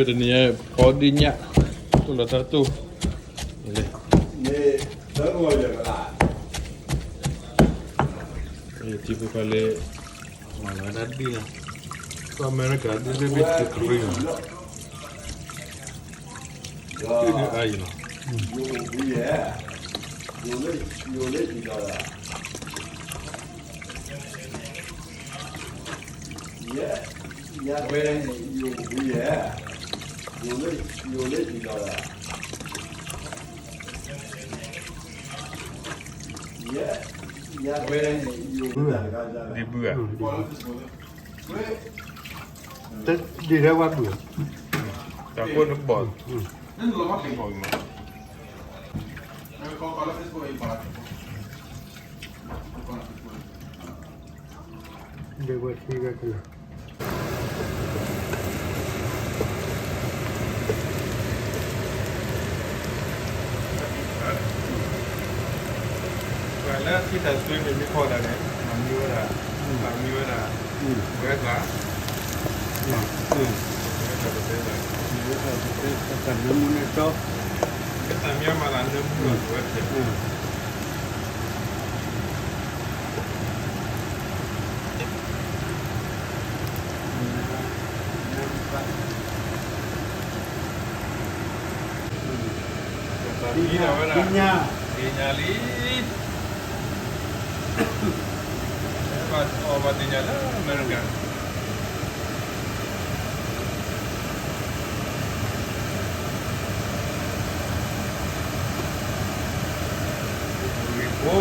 တနံၤအံၤ ဖီဒ့ၣ်ညၣ် တိၢ်လီၤတၢ်တိၢ် လဲၤ ထံဖိကီၢ်ဖိလၢ မၤလီၤတၢ်ဒ်လီၤ ကီၢ်အမဲရကၤဒ်လၢမ့ၢ်တခရံာ်လီၤ ဒ်အါအံၤလီၤ ဒ်ဘုဧါ ဒ်ထဲဝဲဘုဧါ တၢ်ကိၢ်န့ၣ်ဘီၣ် ဘီၣ်မး ဒ်ဝဲထံဝဲကလၢာ် ပှၤလၢထံတၢ်သွံမ့ၢ်မ့ၢ်ဖီဒၣ်န့ၣ် မၤမံဝဲဒၣ် မၤမံဝဲဒၣ် ဝဲကျါ ဝဲကျါတတဲဒၣ် တၢ်နၢမူန့ၣ်တီ တၢ်မံမၤသးနၢမူလီၤ ဝဲတဲ သ့ၣ်ညါ သ့ၣ်ညါလံ ဘၣ်အီၣ်ဘၣ်သ့ၣ်ညါလၢအမဲရကၤ ဂ့ၤဖိ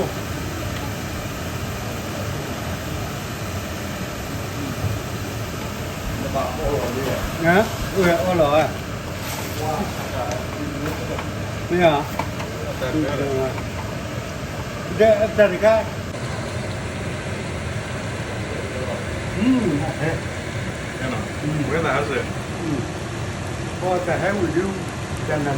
အီၣ်လီၤဧါ မ့ၢ်ဧါ တၢ်တခါ ဝဲသးဟဲစၢၤ ပတၢ်ဟဲဝံၤဒု တၢ်နၢ်လံ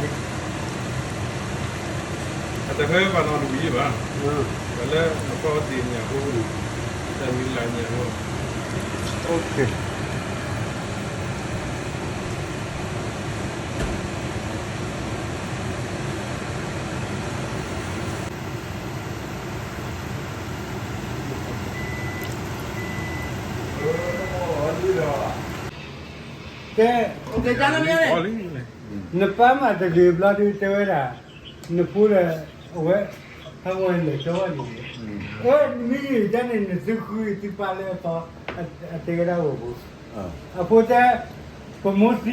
အတဟဲဘၣ်နီတဝံၤဘၣ် ပှၤလၢအဖီအီၣ်သ့ၣ်ညါဖိ တၢ်မံၤလၢညါဖိ တဲ နပၢ်မးတဂ့ၤဘျီဒုတဲဝဲဒၣ် နဖိဒီး အဝဲ ဟဲဝဲလဲၤကၠီဝဲန့ၣ် အၢ နမ့ၢ်ယံာ်တၢ်န့ၣ် နသုဃုသုပၢ်လၢအတီ အတဲဝဲဒၣ်ဝဲပူၤ အဖိတဲ ပမိၢ်သံ